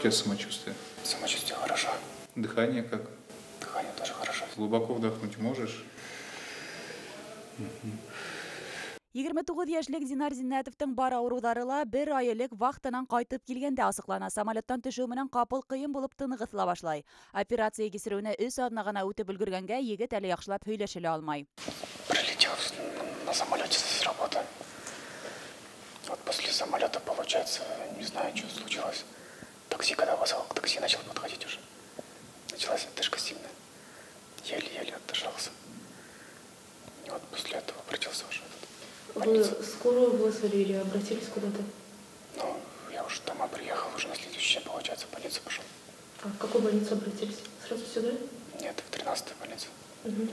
У тебя самочувствие? Самочувствие хорошо. Дыхание как? Дыхание тоже хорошо. Глубоко вдохнуть можешь? 29 йәшлек Динар Зиннәтовтың бар ауырыуҙары ла бер ай элек вахтанан ҡайтып килгәндә асыҡлана. Самолеттан төшөү менән ҡапыл ҡыйын булып тыны ҡыҫыла башлай. Операция кисереүенә 3 аҙна ғына үтеп өлгөргәнгә егет әле яҡшылап һөйләшә лә алмай. Прилетел на самолете с работы. Вот после самолета, получается, не знаю, что случилось. Такси, когда вызвал, к такси начал подходить уже. Началась отдышка сильная. Еле-еле отдышался. И вот после этого обратился уже. Вы скорую вызвали или обратились куда-то? Ну, я уже дома приехал, уже на следующий день, получается, в больницу пошел. А в какую больницу обратились? Сразу сюда? Нет, в 13-ю больницу. Угу.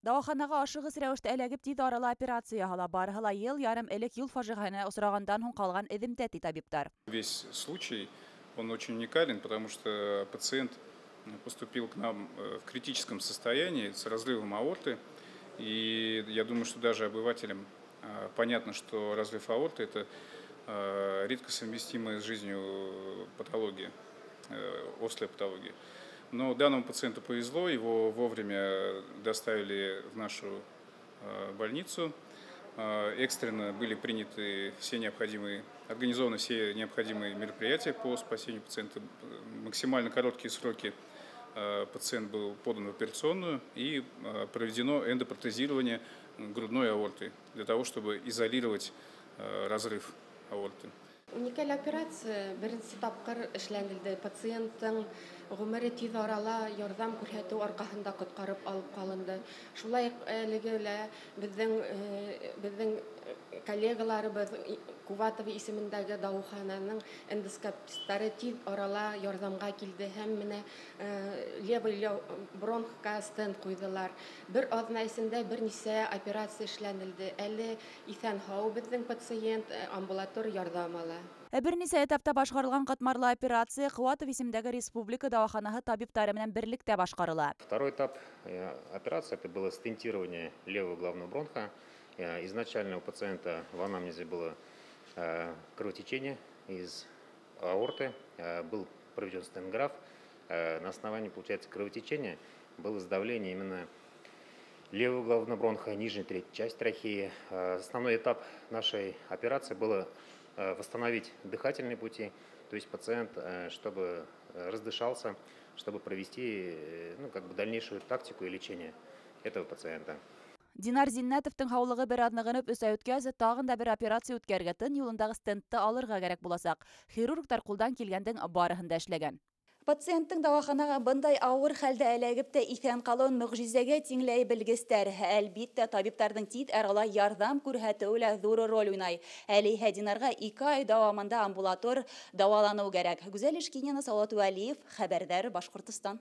Дауаханаға ашығыс рәүештә эләгеп тиҙ арала операция яһала. Барыһы ла йыл ярым элек юл фажиғәһенә осрағандан һуң ҡалған эҙемтә, ти табиптар. Весь случай, он очень уникален, потому что пациент поступил к нам в критическом состоянии с разрывом аорты. И я думаю, что даже обывателям понятно, что разрыв аорты – это редко совместимая с жизнью патология, острая патология. Но данному пациенту повезло, его вовремя доставили в нашу больницу. Экстренно были приняты все необходимые, организованы все необходимые мероприятия по спасению пациента. Максимально короткие сроки пациент был подан в операционную и проведено эндопротезирование грудной аорты для того, чтобы изолировать разрыв аорты. Уникаль операция беренсе тапҡыр эшләнелде. Пациенттың ғүмере тиҙ арала ярҙам күрһәтеү арҡаһында ҡотҡарып алып ҡалынды. Шулай уҡ әлеге лә беҙҙең коллегаларыбыҙ Куватова исемендәге дауахананың эндоскописттары тиҙ арала ярҙамға килде һәм менә левый бронхка стент ҡуйҙылар. Бер аҙна эсендә бер нисә операция эшләнелде. Әле иҫән һау беҙҙең пациент амбулатор ярҙам ала. Бер нисә этапта башҡарылған ҡатмарлы операция Ҡыуатов исемендәге республика дауаханаһы табиптары менән берлектә башҡарыла. Второй этап операции это было стентирование левого главного бронха. Изначально у пациента в анамнезе было кровотечение из аорты, был проведен стенграф. На основании, получается, кровотечения было сдавление именно левого главного бронха, нижней третьей части трахеи. Основной этап нашей операции было восстановить дыхательные пути, то есть пациент, чтобы раздышался, чтобы провести, ну, как бы дальнейшую тактику и лечение этого пациента. Динар Зиннәтовтың һаулығы бер аҙ нығынып 3 ай үткәс, тағын да бер операция үткәрергә, тын юлындағы стентты алырға кәрәк буласаҡ. Хирургтар ҡулдан килгәндең барыһын да эшләгән. Пациенттың дауаханаға бындай ауыр хәлдә эләгеп тә иҫән ҡалыуын мөғжизәгә тиңләй белгестәр. Әлбиттә, табиптарҙың тиҙ арала ярҙам күрһәтеүе лә ҙур роль уйнай. Әле иһә Динарға 2 ай дауамында амбулатор дауаланыу кәрәк. Гүзәл Ишкинина, Салауат Вәлиев, Хәбәрҙәр, Башҡортостан.